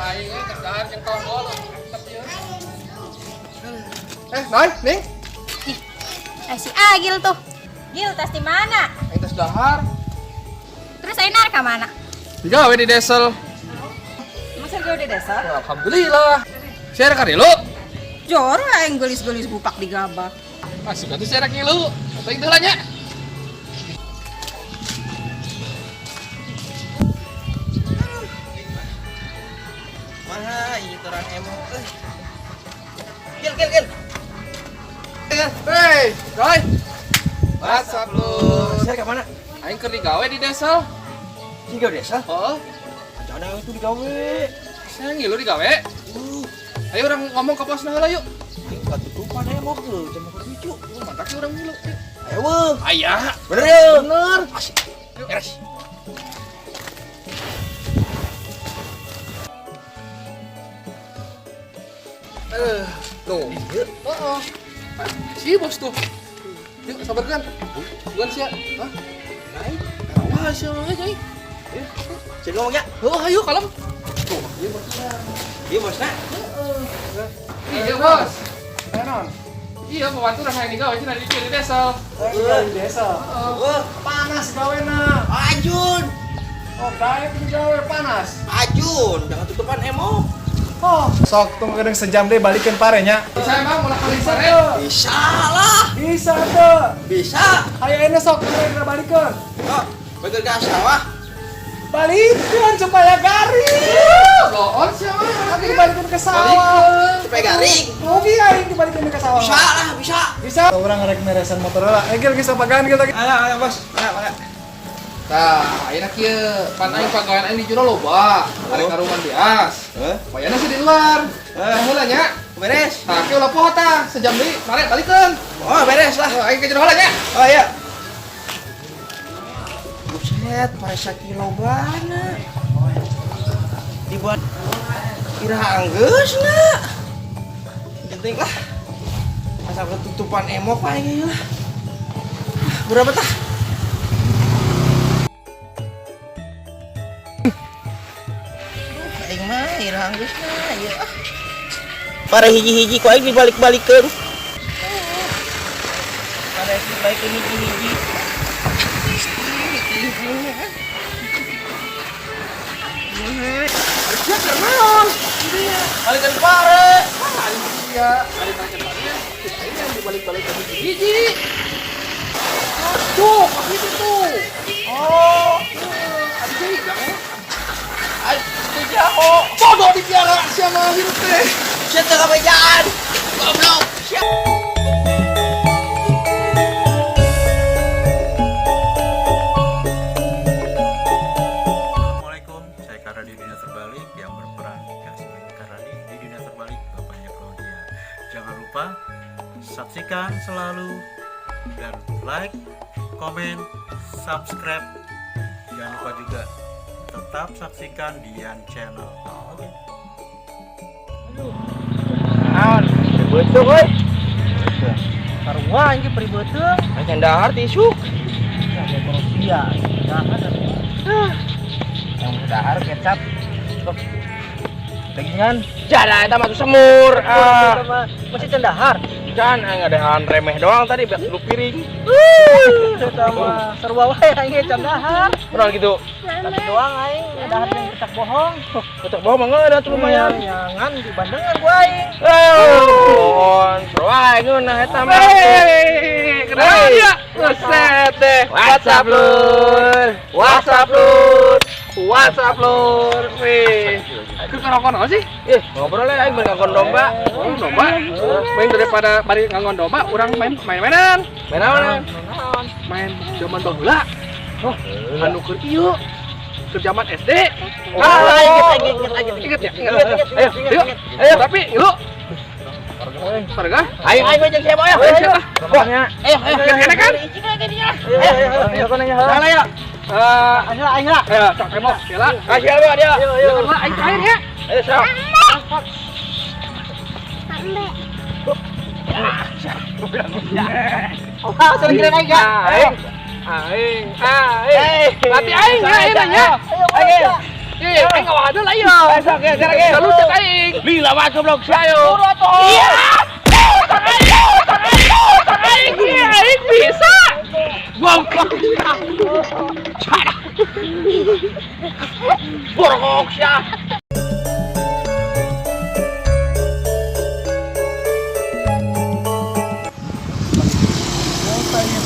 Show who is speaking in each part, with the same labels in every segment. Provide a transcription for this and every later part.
Speaker 1: Aing ge geus dahar jeung tongkol. Mantep ieu. Eh, Noy, Ning.
Speaker 2: Ih, si Agil tuh. Gil, tas di mana?
Speaker 1: Aing tos dahar.
Speaker 2: Terus aing ka mana?
Speaker 1: Digawe di desel.
Speaker 2: Masa gawe di desa?
Speaker 1: Alhamdulillah. Sia rek lu.
Speaker 3: Jor aing geulis-geulis gupak di gabah.
Speaker 1: Masuk atuh sia rek ngilu. Atuh teh lah nya.
Speaker 4: Mana ini orang emo euy. Gil gil gil.
Speaker 1: Hei, Roy. What's up lu?
Speaker 4: Saya ke mana?
Speaker 1: Aing keur digawe di desel.
Speaker 4: Tiga desa.
Speaker 1: Oh,
Speaker 4: Jangan itu digawe.
Speaker 1: saya ngilu digawe. Ayo urang ngomong ke bosna heula yuk.
Speaker 4: Aing katutupan emo ke, jam ke lucu.
Speaker 1: Mantap sih urang ngilu.
Speaker 4: Ayo weh.
Speaker 1: Aya.
Speaker 4: Bener ya?
Speaker 1: Bener.
Speaker 4: Asik. Beres.
Speaker 1: Tuh. Heeh. Si bos tuh. Yuk, sabar kan. Bukan sih ya. Hah? Naik. Wah, siapa aja, aing.
Speaker 4: Saya ngomong ya.
Speaker 1: Oh, ayo kalem. Tuh, iya bosnya.
Speaker 4: Iya bosna.
Speaker 1: Iya, Bos. Naon? Iya, pembantu urang hayang digawe cenah di dieu di desel.
Speaker 5: Di desa.
Speaker 4: Wah,
Speaker 5: Panas gawena.
Speaker 4: Ajun.
Speaker 5: Oh, daek digawe panas.
Speaker 4: Ajun, jangan tutupan emo.
Speaker 5: Oh, sok tunggu kadang sejam deh balikin parenya.
Speaker 1: Bisa emang ulah kali sare.
Speaker 4: Bisa lah.
Speaker 5: Bisa tuh.
Speaker 4: Bisa.
Speaker 5: Ayo ini sok tunggu balikin.
Speaker 4: Oh, bener ke sawah.
Speaker 5: Balikin supaya garing.
Speaker 1: Loon siapa?
Speaker 5: Tapi dibalikin ke sawah.
Speaker 4: Supaya garing.
Speaker 5: Rugi aing dibalikin ke sawah.
Speaker 4: Bisa lah, bisa.
Speaker 5: Bisa. Orang rek meresan motor lah. Eh, gil geus pagan kita.
Speaker 4: Ayo, ayo bos. Ayo, ayo.
Speaker 1: Tah, ayeuna kieu, pan aing pagawean aing di jero loba, arek karuman bias.
Speaker 4: Heh?
Speaker 1: Wayana sih di luar.
Speaker 4: Eh.
Speaker 1: Heula nya.
Speaker 4: Beres.
Speaker 1: Tah, kieu ulah poho tah, sejam deui mare balikeun.
Speaker 4: Oh, beres lah.
Speaker 1: Oh, aing ke jero heula nya.
Speaker 4: Oh iya. Buset, pare sakilo bana. Dibuat iraha anggeus na. Penting lah. Asal ketutupan emo paling lah. Berapa tah? Duh, aing mah iraha anggeus na ieu ah. Pare hiji-hiji ku aing dibalik-balikeun. Pare dibalikeun hiji-hiji.
Speaker 1: Sia keur naon?
Speaker 4: Balikan pare.
Speaker 1: Iya, ari balikan pare. Aing yang dibalik-balikan hiji-hiji. Tuh, kaki itu.
Speaker 4: Oh,
Speaker 1: Ari jadi jangan.
Speaker 4: aing teu jaho.
Speaker 1: Bodoh dipiara sia mah hirup teh.
Speaker 4: Sia teu kabejaan. Goblok. Sia.
Speaker 6: Assalamualaikum, saya Karadi Dunia Terbalik yang berperan sebagai Karadi di Dunia Terbalik, bapaknya Claudia. Jangan lupa saksikan selalu dan like, komen, subscribe. Jangan lupa juga tetap saksikan Dian Channel. Oke.
Speaker 4: Naon? Beuteung euy.
Speaker 7: Sarua anjing perih beuteung.
Speaker 4: Aing dahar tisuk.
Speaker 7: Iya, dahar. Yang dahar kecap. Cukup. Dagingan.
Speaker 4: Jada eta mah tuh semur. Ah.
Speaker 7: Masih can dahar.
Speaker 4: Can aing ngadehan remeh doang tadi biar 10 piring.
Speaker 7: Eta mah sarua wae aing can dahar.
Speaker 4: Kurang gitu.
Speaker 7: Tapi doang aing dahar yang kecap bohong.
Speaker 4: Kecap bohong mah ngeunah tuh lumayan.
Speaker 7: Jangan dibandengan ku aing.
Speaker 4: Oh, seru aing ngeunah eta mah.
Speaker 1: Hei, kenapa dia? Buset deh.
Speaker 4: What's up, Lur? What's up, Lur?
Speaker 1: What's up, Lur? Wih. Keur ngerokok naon sih?
Speaker 4: Ih, ngobrol lah aing nganggon domba.
Speaker 1: Oh, domba. Main daripada bari nganggon domba, urang main main-mainan.
Speaker 4: Main naon?
Speaker 1: Main zaman baheula. Oh, anu keur ieu. Keur zaman SD.
Speaker 4: Ah, inget, inget, inget,
Speaker 1: Ingat ya?
Speaker 4: Inget,
Speaker 1: Ingat.
Speaker 4: inget,
Speaker 1: Ayo,
Speaker 4: inget,
Speaker 1: yuk.
Speaker 4: inget.
Speaker 1: Ayo, tapi lu. Sarga?
Speaker 4: Ayo, ayo jeung siapa ayo?
Speaker 1: Ayo, siapa?
Speaker 4: Wah, ayo, ayo.
Speaker 1: Kene kan?
Speaker 4: Ayo, ayo, ayo. Salah ya.
Speaker 1: Eh,
Speaker 7: Aing lah, aing lah.
Speaker 1: ayo, sok tembok, Kela.
Speaker 4: Kasih apa dia?
Speaker 7: Ayo, ayo.
Speaker 1: Ayo, aing terakhir ya.
Speaker 4: Ayo, sok.
Speaker 7: Wah, sering kira aing ya.
Speaker 1: Aing. Aing, aing. Berarti aing ya, aing nanya.
Speaker 7: Ayo, ayo.
Speaker 1: Ye, aing ngawadeul ayo.
Speaker 4: Besok ya, sekarang ya.
Speaker 1: Lalu cek aing.
Speaker 4: Lila wae goblok ayo.
Speaker 1: Iya. Aing, aing, aing bisa.
Speaker 4: Goblok. Borok sia.
Speaker 5: Kota ya,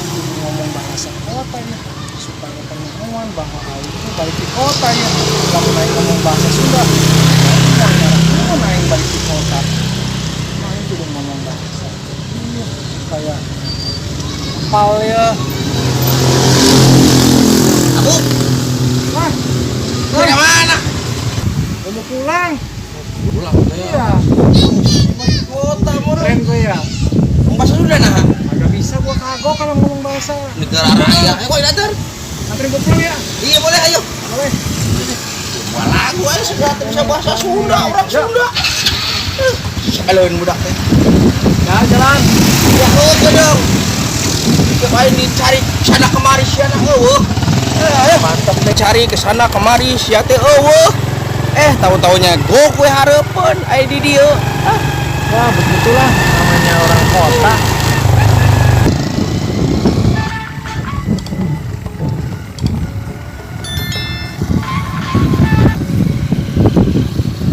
Speaker 5: kudu ngomong bahasa kota ya, supaya kenyawan bahwa aing itu balik di kota ya. Lamun aing ngomong bahasa Sunda, moal nyaho aing balik di kota. Aing kudu ngomong bahasa iya, supaya apal ya.
Speaker 4: Abu,
Speaker 5: Wah,
Speaker 4: dari mana?
Speaker 5: gua mau pulang.
Speaker 1: Pulang
Speaker 5: Iya,
Speaker 4: Kota murah.
Speaker 5: keren gue ya.
Speaker 4: Ngomong bahasa Sunda nah.
Speaker 5: Agak bisa gua kagok kalau ngomong bahasa.
Speaker 4: Negara raya. Ayo kok antar.
Speaker 5: Anterin gua pulang ya.
Speaker 4: Iya boleh ayo.
Speaker 5: Boleh.
Speaker 4: Wah lagu aja sudah bisa bahasa Sunda orang Sunda. Sekalian budak teh.
Speaker 5: Ya, jalan.
Speaker 4: Ya oke dong. Cobain dicari sana kemari sia na eueuh. Eh, mantap teh cari ke sana kemari sia teh eueuh. Eh, tahu-taunya gok we hareupeun aya di dieu. Ah,
Speaker 5: Wah, begitulah namanya orang kota.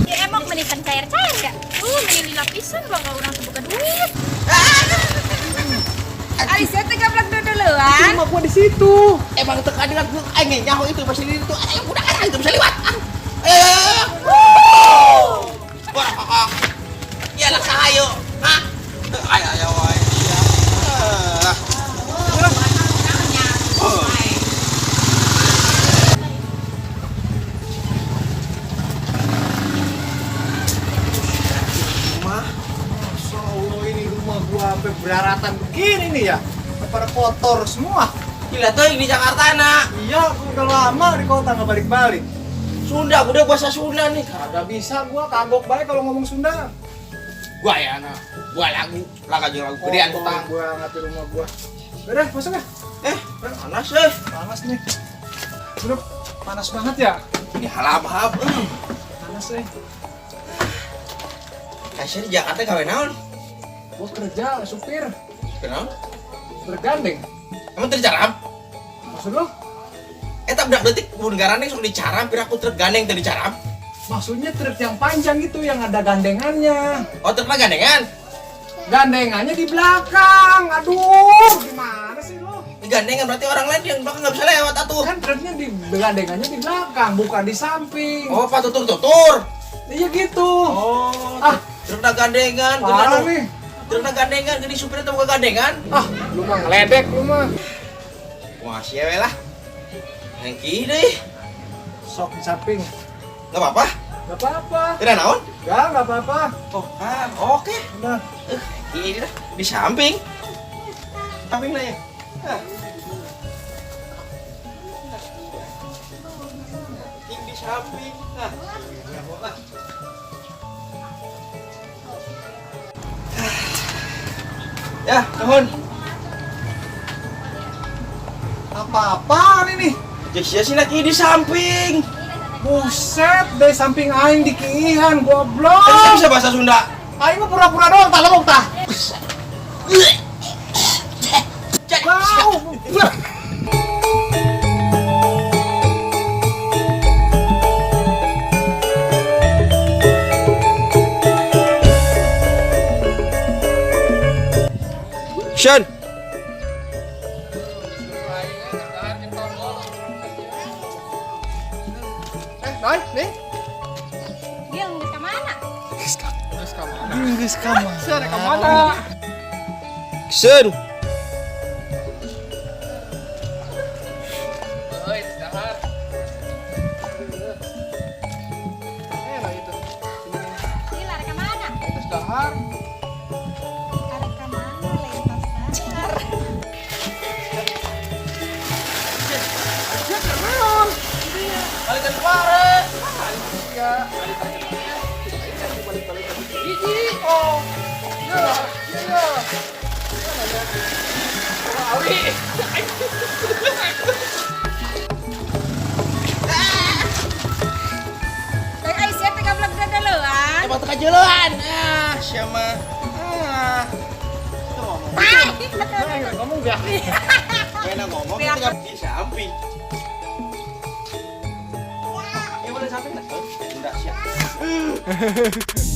Speaker 2: Ya emang menikan cair-cair ya? Meni lila pisan bakal urang teu boga duit.
Speaker 3: Ari sia teh gablek duduluan.
Speaker 5: Rumah gua di situ.
Speaker 4: Emang teu keadilan gua aing ge nyaho itu pasti itu. Ayo budak ah itu bisa liwat. Ah. Ayo. Wah, ah. Ya lah sahayo. Hah? Ayo ayo wae sia. Ah. Oh.
Speaker 5: Rumah. Masya Allah, ini rumah gua sampai beraratan begini nih ya. Pada kotor semua.
Speaker 4: Gila tuh di Jakarta nak.
Speaker 5: Iya, gua udah lama di kota nggak balik-balik.
Speaker 4: Sunda, udah bahasa Sunda nih.
Speaker 5: Kagak bisa gua kagok baik kalau ngomong Sunda.
Speaker 4: Gua ya anak. Gua lagu, lagu aja lagu gedean
Speaker 5: Kotor
Speaker 4: utang.
Speaker 5: Gua ngerti rumah gua. Udah, masuk ya.
Speaker 4: Eh, panas eh.
Speaker 5: Panas nih. Udah panas banget ya.
Speaker 4: Ini halap-halap.
Speaker 5: Panas eh.
Speaker 4: Kasih di Jakarta gawe naon?
Speaker 5: Gua kerja supir,
Speaker 4: Kenal?
Speaker 5: bergandeng.
Speaker 4: Emang tercaram?
Speaker 5: Maksud lu?
Speaker 4: Eh, tak budak detik mun garandeng sok dicaram, pira aku truk gandeng teu dicaram.
Speaker 5: Maksudnya truk yang panjang itu yang ada gandengannya.
Speaker 4: Oh, truk mah gandengan.
Speaker 5: Gandengannya di belakang. Aduh, gimana sih lu?
Speaker 4: Di gandengan berarti orang lain yang belakang nggak bisa lewat atuh.
Speaker 5: Kan truknya di gandengannya di belakang, bukan di samping.
Speaker 4: Oh, pak tutur-tutur.
Speaker 5: Iya gitu.
Speaker 4: Oh,
Speaker 5: Ah.
Speaker 4: trukna gandengan,
Speaker 5: Parah nih.
Speaker 4: Trukna gandengan, gede supirnya teu boga gandengan.
Speaker 5: Ah, lu mah ngeledek lu mah.
Speaker 4: Wah, sia we lah. Hengki deh.
Speaker 5: Sok di samping.
Speaker 4: Nggak apa-apa.
Speaker 5: Gak apa-apa.
Speaker 4: Tidak naon?
Speaker 5: Gak apa-apa.
Speaker 4: Oh, ah, oke.
Speaker 5: Udah.
Speaker 4: Ini dah di samping. Samping lah ya. Ah. Ini di samping. Ah. Ya, nuhun.
Speaker 5: Apa-apaan ini?
Speaker 4: Jeung sia sih lagi di samping.
Speaker 5: Buset, dari samping aing dikiihan, goblok.
Speaker 4: Kan saya bisa bahasa Sunda.
Speaker 5: Aing mah pura-pura doang, tah lemok tah. Bau.
Speaker 4: Sean.
Speaker 1: Eh, Nay, nih.
Speaker 2: Gil, geus ka mana?
Speaker 1: Geus ka mana?
Speaker 5: Geus ka mana?
Speaker 1: Sia rek ka mana?
Speaker 4: Sean.
Speaker 1: Euy, dahar. Eh, lah itu.
Speaker 2: Gil, arek ka mana?
Speaker 1: Itu dahar.
Speaker 2: Arek ka mana lain tas dahar.
Speaker 1: Sia kenaon?
Speaker 4: Balikan pare.
Speaker 1: Iya, balik-balik lagi. Hiji. Oh. Ya, ya, ya. Awi.
Speaker 4: Ngajeulean. Ah, sia mah. Ah. Itu ngomong.
Speaker 5: Nah, ngomong gak?
Speaker 4: Mena ngomong kita di samping. Ya boleh samping enggak? Enggak siap.